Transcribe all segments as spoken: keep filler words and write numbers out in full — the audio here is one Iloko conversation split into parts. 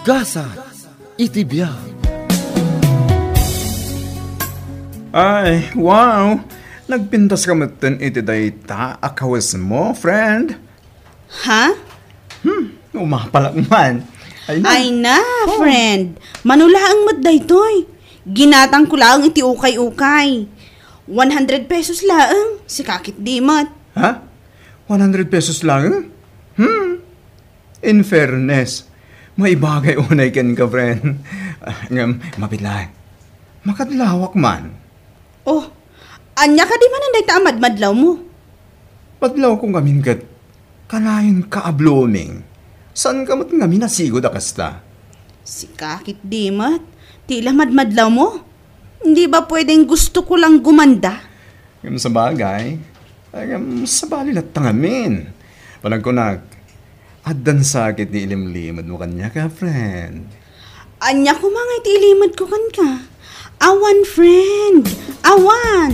Gasat iti biag. Ay, wow! Nagpintas ka metten iti dayta a kawesmo, friend. Ha? Hmm, umapalak man. Ay na. Ay na, Oh. friend. Mano laeng met daytoy. Ginatangko laeng iti ukay-ukay. One hundred pesos laeng. Sika ketdi met. Ha? One hundred pesos laeng? Hmm. In fairness, maibagay unay kenka, friend. Ah, ngem, mabiit laeng. Makadlawak man. Oh, ania kadi manen dayta a madmadlawmo? Madlawko ngamin ket kanayon ka a blooming. Saan ka met ngamin a sigud a kasta? Sika ketdi met, ti la madmadlawmo? Hindi ba pwedeng gusto ko lang gumanda? Ngem sabagay, ay, ngem sabali latta ngamin. Panagkunak, addan sakit ti ilimlimedmo kaniak, friend. Ania koma nga iti ilimedko kenka? Awan, friend! Awan!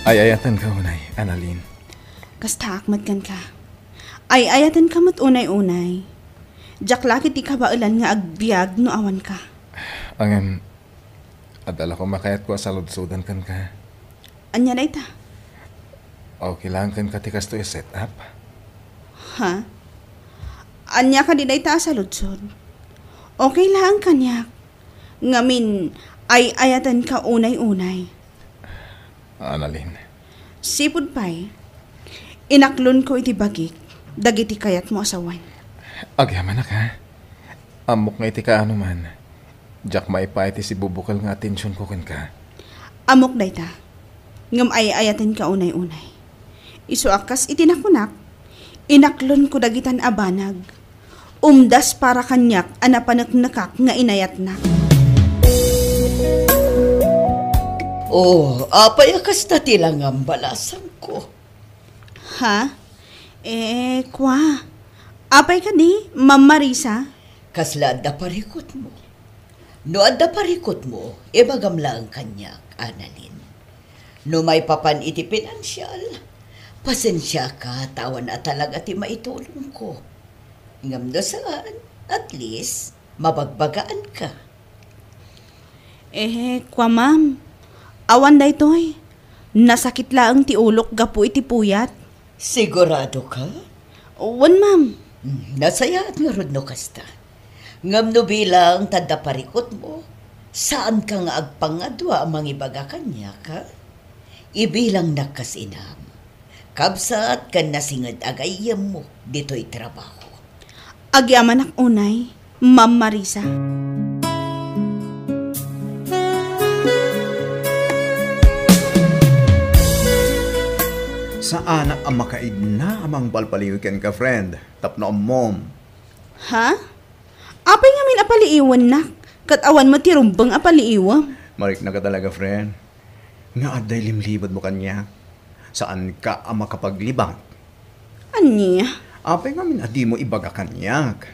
Ay-ayatenka unay, Annalyn. Kastaak met kenka. Ay-ayatenka met unay-unay. Diak la ketdi kabaelan nga agbiag no awanka. Ngem, adda la koma kayatko a saludsodan kenka. Ania dayta? Okay laeng kenka ti kastoy a set-up? Ha? Ania kadi dayta a saludsod? Okay laeng kaniak. Ngamin, ay-ayatenka unay-unay. Annalyn. Sipud pay, inaklonko iti bagik dagiti kayatmo a sawen. Agyamanak, ha? Ammok nga iti kaano man, diak maipaay ti sibubukel nga atensionko kenka. Ammok dayta, ngem ay-ayatenka unay-unay. Isu a kas iti nakunak, inaklonko dagitan a banag. Umdas para kaniak a napaneknekak nga inayatnak. Oh, apay a kasta ti langam, balasangko? Ha? Eh, kwa. Apay kadi, Ma'am Marisa? Kasla adda parikutmo? No adda parikutmo, ibagam laeng kaniak, Annalyn. No maipapan iti pinansial, pasensiaka ta awan a talaga ti maitulongko. Ngem no saan, at least, mabagbagaanka. Eh, kwa, ma'am. Awan daytoy. Nasakit laeng ti ulok gapu iti puyat. Sigurado ka? Wen, ma'am. Hmm, nasayaat ngarud no kasta. Ngem no bilang ta adda parikutmo, saanka nga agpangadua a mangibaga kaniak, ha? Ibilangnak kas inam, kabsat ken nasinged a gayyemmo ditoy trabaho. Agyamanak unay, Ma'am Marisa. Saanak a makaidna a mangpalpaliw kenka, friend, tapno ammom. Ha? Apay ngamin a paliiwennak, ket awan met ti rumbeng a paliiwem? Mariknaka talaga, friend, nga adda ilimlimedmo kaniak. Saanka a makapaglibak. Ania? Apay ngamin a dimo ibaga kaniak?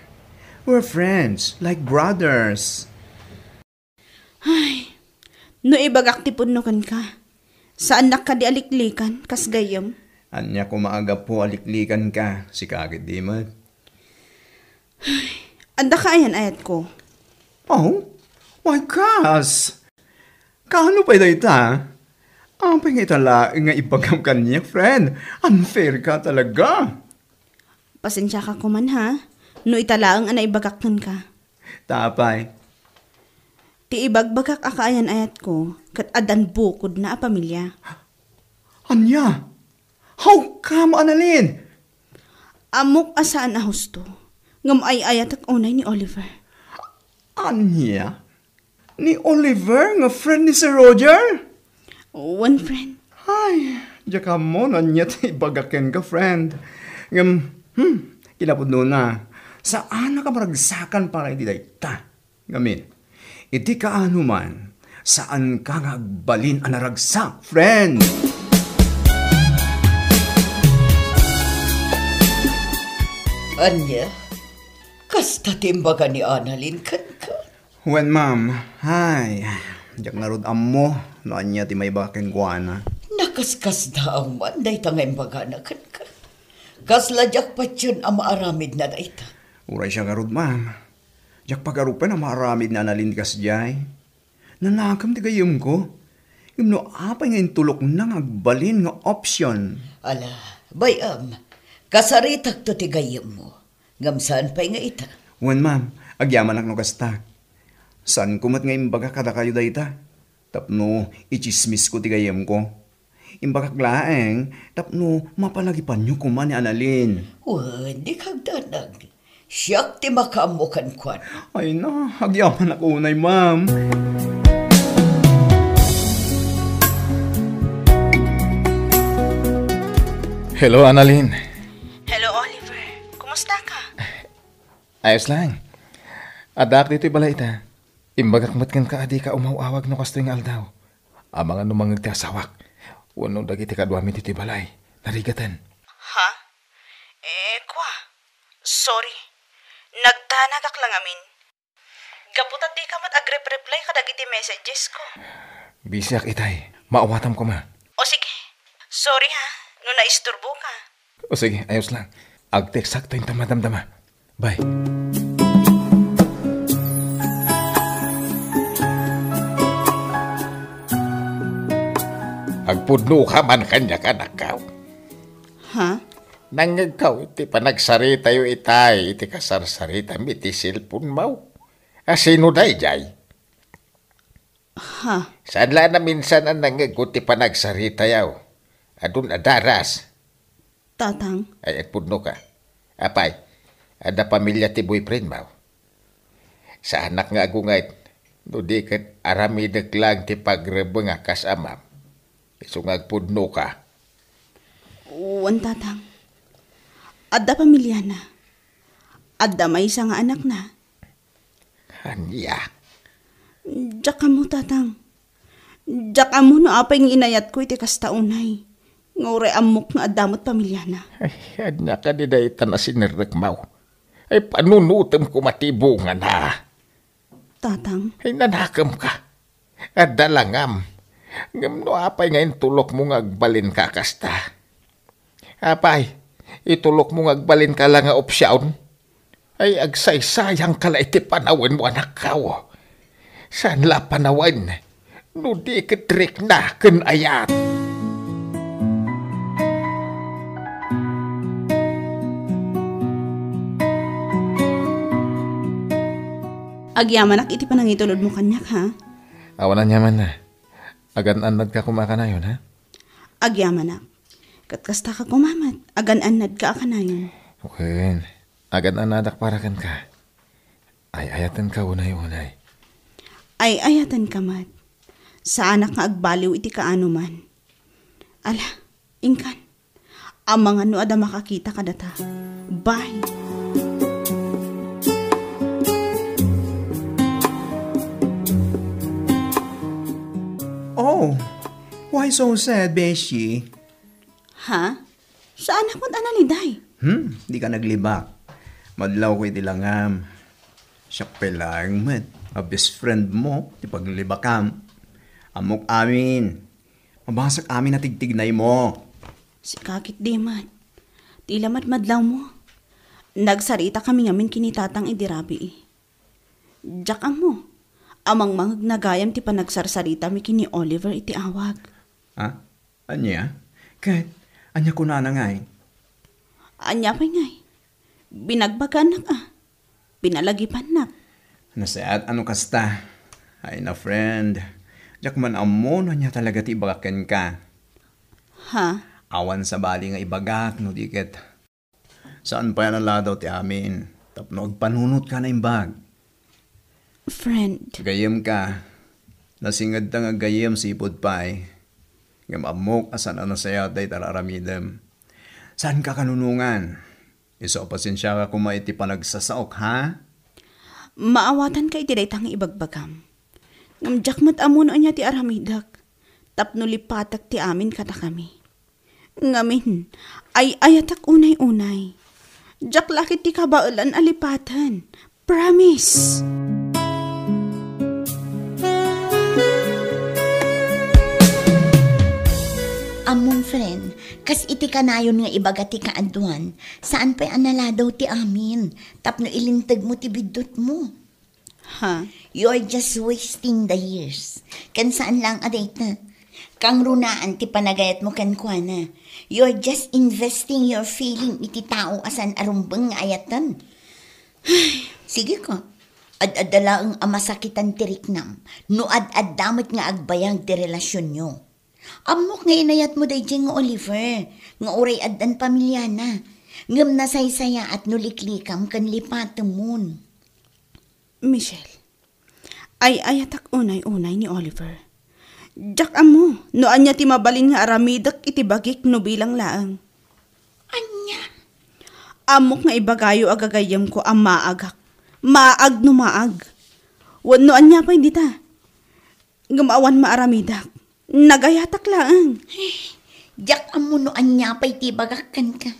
We're friends, like brothers. Ay, no ibagak ti pudno kenka, saannak kadi a liklikan kas gayyem? Ania koma a gapu a liklikanka, sika ketdi met. Ay, adda kaayan-ayatko. Oh? Why, kas? Kaano pay dayta? Apay nga ita laeng nga ibagam kaniak, friend? Unfair ka talaga. Pasensiaka koman, ha? No ita laeng a naibagak kenka. Ta apay? Ti ibagbagak a kaayan-ayatko, ket addan bukodna a pamilia. Ania? How come, Annalyn? Ammok a saan a husto, ngem ay-ayatek unay ni Oliver. Ania? Ni Oliver nga friend ni Sir Roger? Wen, friend. Ay, diak ammo no ania ti ibagak kenka, friend. Ngem, hmm, kinapudnona, saanak a maragsakan para iti dayta. Ngamin, iti kaano man, saanka nga agbalin a naragsak, friend. Ania? Kasta ti imbaga ni Annalyn kenka? Wen, ma'am. Ay, diak ngarud ammo no ania ti maibaga kenkuana. Nakaskasdaaw man dayta nga imbagana kenka. Kasla diak patien a maaramidna dayta. Uray siya garud, ma'am. Diak pagarupen a maaramid ni Annalyn kasdiay. Nanakem ti gayyemko. Ngem no apay nga intulokna nga agbalin nga option? Ala, bay-am, kasaritakto ti gayyemmo. Ngem saan pay nga ita? Wen, ma'am, agyamanak no kasta. Saanko met nga imbagak kadakayo dayta tapno itsismisko ti gayyemko. Imbagak laeng tapno mapalagipanyo koma ni Annalyn. Wen, di kagdanag. Siak ti makaammo kenkuana. Ay na, agyamanak unay, ma'am. Hello, Annalyn. Hello, Oliver. Kumusta ka? Ayos lang. Addaak ditoy balay ita. Imbagak met kenka a dika umaw-awag no kastoy nga aldaw. Amangan no mangngeg ti asawak wenno dagiti kaduami ditoy balay. Narigaten. Ha? Eh, kwa. Sorry. Nagdanagak la ngamin. Gapu ta dika met agrep-reply kadagiti messages ko. Busyak itay. Maawatam koma. O sige. Sorry ha, no naisturbo ka. O sige, ayos lang. Agteksakto inton madamdama. Bye. Agpudno ka man kaniak, anakko. Ha? Nangngegko iti panagsaritayo itay iti kasarsaritami iti cellphone mo. A, sino daydiay? Ha? Saan la naminsan a nangngegko ti panagsaritayo? Adun a daras. Tatang? Ay, agpudno ka. Apay, adda pamilia ti boyfriend mo? Saanak nga agunget, no di ket aramidek lang ti pagrebeng a kas amam. Isu nga agpudno ka. Wen, Tatang. Adda pamiliana. Adda maysa nga anakna. Ania? Diak ammo, Tatang. Diak ammo no apay nga inayatko iti kasta unay. Nga uray ammok nga adda met pamiliana. Ay, ania kadi dayta a sinerrekmo? Ay, panunotem koma ti bungana. Tatang. Ay, nanakem ka. Adda langam. Ngem no apay nga intulokmo nga agbalinka kasta? Apay, itulokmo nga agbalinka la nga opsyon? Ay, agsaysayangka la iti panawenmo, anakko. Saan la a panawen, no di ket rikna ken ayat. Agyamanak iti panangitulodmo kaniak, ha? Awan aniamanna. Agan-annadka koma a kanayon, ha? Agyamanak. Ket kastaka koma met, agan-annadka a kanayon. Wen, agan-annadak para kenka. Ay-ayatenka unay-unay. Ay-ayatenka met. Saanak nga agbaliw iti kaanoman. Ala, inkan. Amangan no adda makakita kadata. Bye. Oh, why so sad, Beshi? Ha? Saanak met a naliday? Hmm, di ka naglibak. Madlawko iti langam. Siak pay laeng met a best friend mo ti paglibakam. Ammok amin. Mabasek amin a tigtignaymo. Sika ketdi met. Ti lamat madlawmo. Nagsaritakami ngamin ken ni Tatang idi rabii. Diak ammo. Amangmangegna gayam ti panagsarsaritami ken ni Oliver iti awag. Ha? Ania? Ket ania kunana ngay? Ania pay ngay? Binagbaganak a. Pinalagipannak. Nasayaat a no kasta. Ay na, friend. Diak man ammo no ania talaga ti ibagak kenka. Ha? Awan sabali nga ibagak no di ket saan pay a naladaw ti amin tapno agpanunotka a naimbag. Friend. Gayyemka. Nasingedta nga gayyem sipud pay. Ngem ammok a saan a nasayaat dayta ar-aramidem. Saanka kanunongan. Isu a pasensiaka koma iti panagsasaok, ha? Maawatanka iti dayta nga ibagbagam. Ngem diak met ammo no ania ti aramidek tapno lipatek ti amin kadakami. Ngamin, ay-ayatek unay-unay. Diak la ket ti kabaelan a lipaten. Promise! Ammom, friend, kas iti kanayon nga ibaga ti kaaduan, saan pay a naladaw ti amin, tapno ilintegmo ti biddutmo. Ha? You're just wasting the years. Ken saan lang a dayta. Kangrunaan ti panagayatmo kenkuana. You're just investing your feeling iti tao a saan a rumbeng nga ayaten. Sige ka. Ad-adda laeng a masakitan ti riknam no ad-adda met nga agbayag ti relasionyo. Ammok nga inayatmo daydiay nga Oliver, nga uray addan pamiliana. Ngem nasaysayaat no liklikam ken lipatemon. Michelle, ay-ayatak unay-unay ni Oliver. Diak ammo no ania ti mabalin nga aramidek iti bagik no bilang laeng. Ania? Ammok nga ibagayo a gagayyemko a maagak. Maag no maag. Wenno ania pay dita? Ngem awan maaramidak. Nagayatak laeng. Diak ammo no ania pay ti ibagak kenka.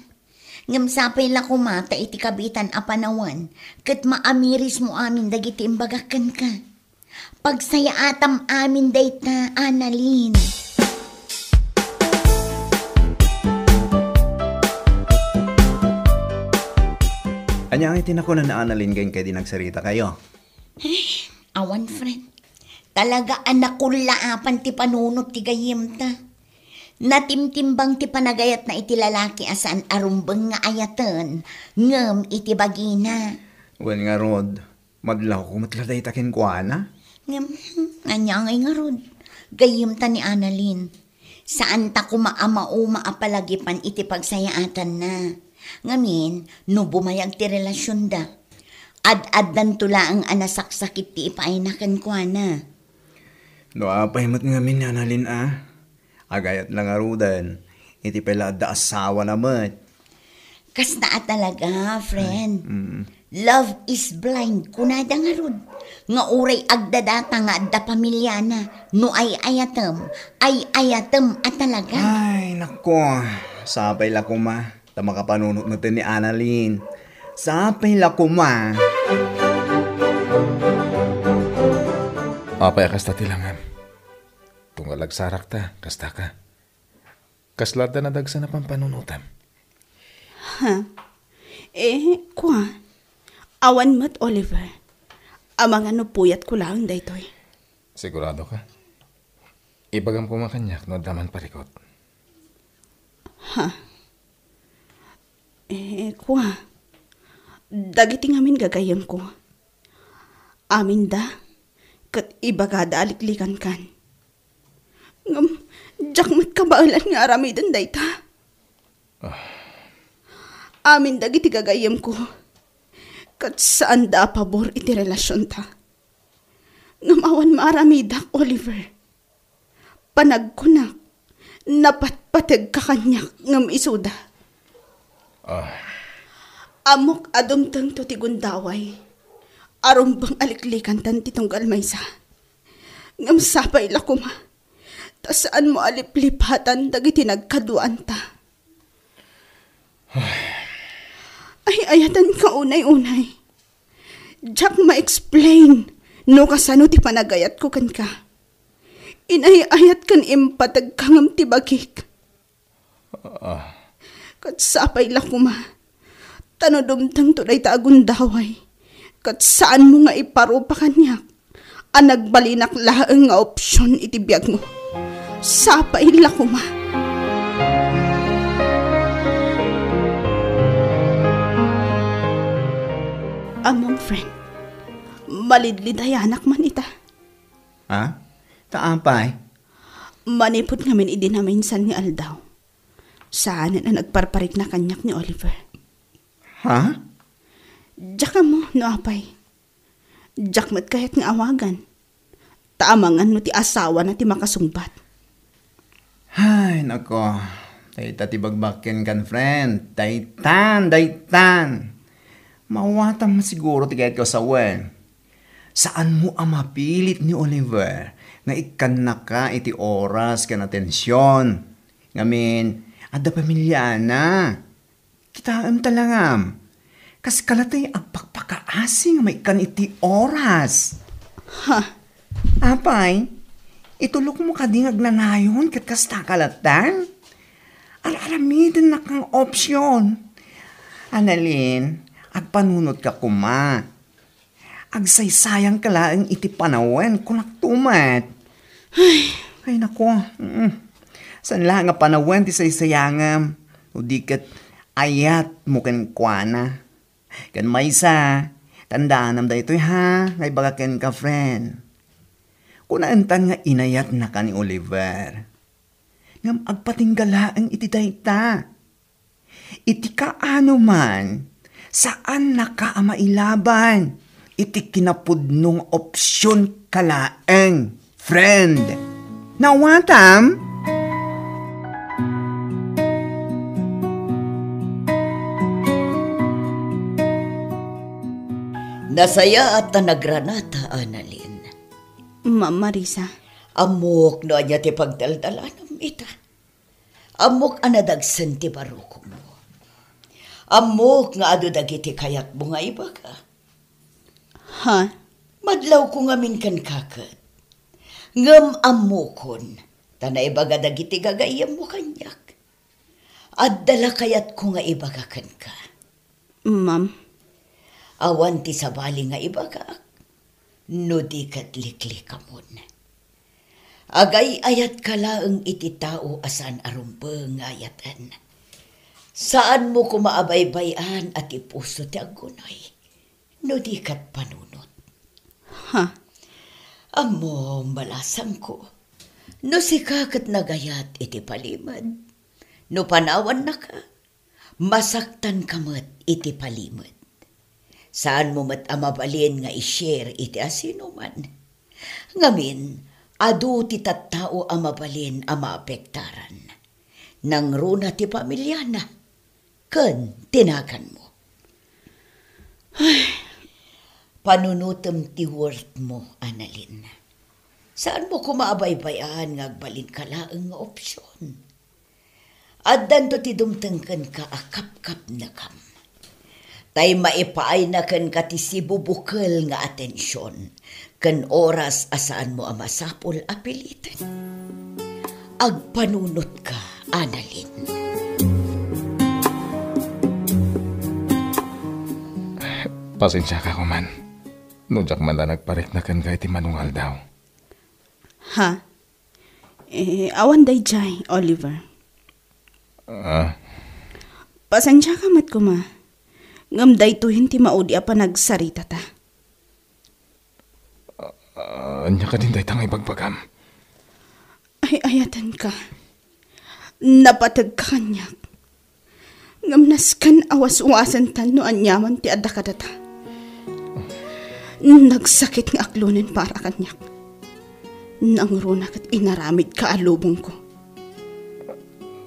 Ngem sapay la koma ta iti kabiitan a panawen, ket maamirismo amin dagiti imbagak kenka. Pagsayaatam amin dayta, Annalyn. Ania nga iti nakunan ni Annalyn ken kadi nagsarita kayo? Eh, awan, friend. Talaga a nakullaapan ti panunot ti gayyemta. Natimtimbang ti panagayatna iti lalaki a saan a rumbeng nga ayaten, ngem iti bagina. Wen ngarud, madlawko met la dayta kenkuana? Ngem, ania ngay ngarud? Gayyemta ni Annalyn. Saanta koma a mauma a palagipan iti pagsayaatanna. Ngamin, no bumayag ti relasionda, ad-addanto laeng a nasaksakit ti ipaayna kenkuana. No apay met ngamin ni Annalyn a, agayat la ngaruden, iti pay la adda asawana met. Kasta a talaga, friend. Ay, mm. Love is blind, kunada ngarud. Nga uray agdadata nga adda pamiliana, no ay-ayatem, ay-ayatem a talaga. Ay, nako. Sapay la koma, ta makapanunot met ni Annalyn. Sapay la koma. Apay a kasta ti langam? Tunggal agsarakta, kasta ka. Kasla adda nadagsen a pampanunotam? Ha? Eh, kua. Awan met, Oliver. Amangan no puyatko laeng daytoy. Sigurado ka? Ibagam koma kaniak no adda man parikut. Ha? Eh, kua. Dagiti ngamin gagayyemko. Aminda, ket ibagada a liklikankan. Ngem, diak met kabaelan nga aramiden dayta. Ah. Amin dagiti gagayyemko, ket saanda a pabor iti relasionta. Ngem awan maaramidak, Oliver. Panagkunak, napatpategka kaniak ngem isuda. Ah. Ammok a dumtengto ti gundaway. Arumbeng a liklikantan ti tunggal maysa. Ngem sapay la koma, ta saanmo a liplipatan dagiti nagkaduanta. Ay-ayatanka unay-unay. Diak ma-explain no kasano ti panagayatko kenka. Inay-ayat ken impategka ngem ti bagik. Ah. Ket sapay la koma, ta no dumtengto dayta a gundaway, ket saanmo nga iparupa kaniak a nagbalinak laeng nga opsion iti biagmo. Sapay la koma. Ammom, friend, malidlidayanak man ita. Ha? Ta apay? Manipud ngamin idi naminsan nga aldaw, saanen a nagparparikna kaniak ni Oliver. Ha? Diak ammo no apay. Diak met kayat nga awagan. Ta amangan no ti asawana ti makasungbat. Ay, nako. Dayta ti bagbakkenkan, friend. Daytan, daytan. Mawatam siguro ti kayatko a sawen. Saanmo a mapilit ni Oliver nga ikkannaka iti oras ken atension. Ngamin, adda pamiliana. Kitaem ta langam. Kas ka latay agpakpakaasi nga maikkan iti oras. Ha? Apay, itulokmo kadi nga agnanayon ket kasta ka latta? Ar-aramidennaka nga option. Annalyn, agpanunotka koma. Agsaysayangka laeng iti panawen, kunakto met. Ay. Ay, nako. Mm. Saan la nga panawen ti saysayangem, no di ket ayatmo kenkuana. Ken maysa, tandaanam daytoy ha, nga ibaga kenka, friend. Kunaentan nga inayatnaka ni Oliver. Ngem agpatingga laeng iti dayta. Iti kaano man, saannaka a mailaban iti kinapudno nga opsionka laeng, friend. Nawatam? Nasayaat ta nagranata, Annalyn. Ma'am Marisa. Ammok no ania ti pagdaldalanam ita. Ammok a nadagsen ti barukongmo. Ammok nga adu dagiti kayatmo nga ibaga. Ha? Madlawko ngamin kenka ket. Ngem ammokon, ta naibaga dagiti gagayyemmo kaniak. Adda la kayatko nga ibaga kenka. Ma'am. Awan ti sabali nga ibagak, no di ket liklikamon. Agay-ayatka laeng iti tao a saan a rumbeng nga ayaten. Saanmo koma a baybay-an a ti puso ti aggunoy, no di ket panunot. Ha? Ammom, balasangko, no sika ket nagayat iti palimed, no panawannaka, masaktanka met iti palimed. Saanmo met a mabalin nga i-share iti asinoman. Ngamin, adu ti tattao a mabalin a maapektaran. Nangruna ti pamiliana ken ti naganmo. Panunotem ti worthmo, Annalyn. Saanmo koma a baybay-an nga agbalinka laeng nga opsion. Addanto ti dumteng kenka a kapkapnekam. Tay maipaayna kenka ti sibubukel nga atension ken oras a saanmo a masapul a piliten. Agpanunotka, Annalyn. Pasensiaka koman no diak man la nagparikna kenka iti mano nga aldaw. Ha? Eh, awan daydiay, Oliver. Ah. Pasensiaka met koma. Ngem daytoyen ti maudi a panagsaritata. Ah, ania kadin dayta nga ibagbagam? Ay-ayatenka. Napategka kaniak. Ngem nasken a waswasentan no aniaman ti adda kadata. Nagsakit nga aklonen para kaniak. Nangruna ket inaramidka a lubongko.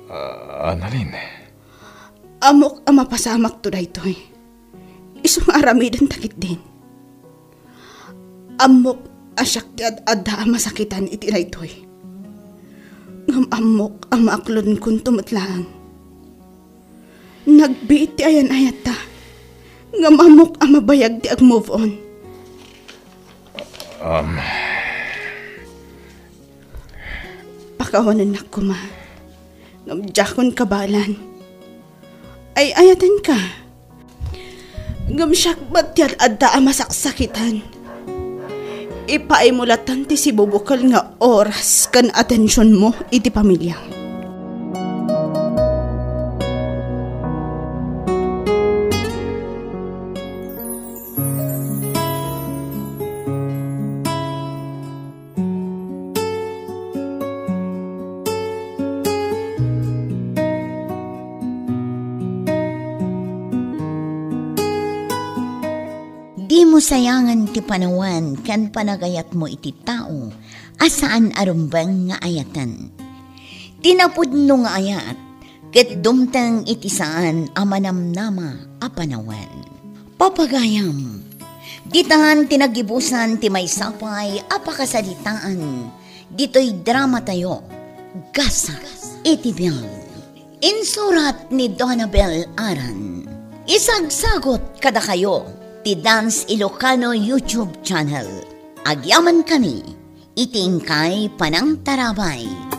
Ah, Annalyn. Ammok a mapasamakto daytoy. Isu nga aramidenta ketdin. Ammok a siak ti ad-adda a masakitan iti daytoy. Ngem ammok a maaklonkonto met laeng. Nagbiit ti ayan-ayatta. Ngem ammok a mabayag ti ag-move on. Um. Pakawanennak koma. Ngem diakon kabaelan. Ay-ayatenka. Ngem siak met ti ad-adda a masaksakitan. Ipaaymo latan ti sibubukel nga oras ken atensionmo iti pamiliam. Dimo sayangen ti panawen ken panagayatmo iti tao a saan a rumbeng nga ayaten. Ti napudno nga ayat ket dumteng iti saan a manamnama a panawen. Papagayam, ditan ti nagibusan ti maysa pay a pakasaritaan ditoy dramatayo, Gasat iti Biag. Insurat ni Donabel Aran. Isagsagot kadakayo ti Dance Ilocano YouTube channel. Agyamankami iti inkay panangtarabay.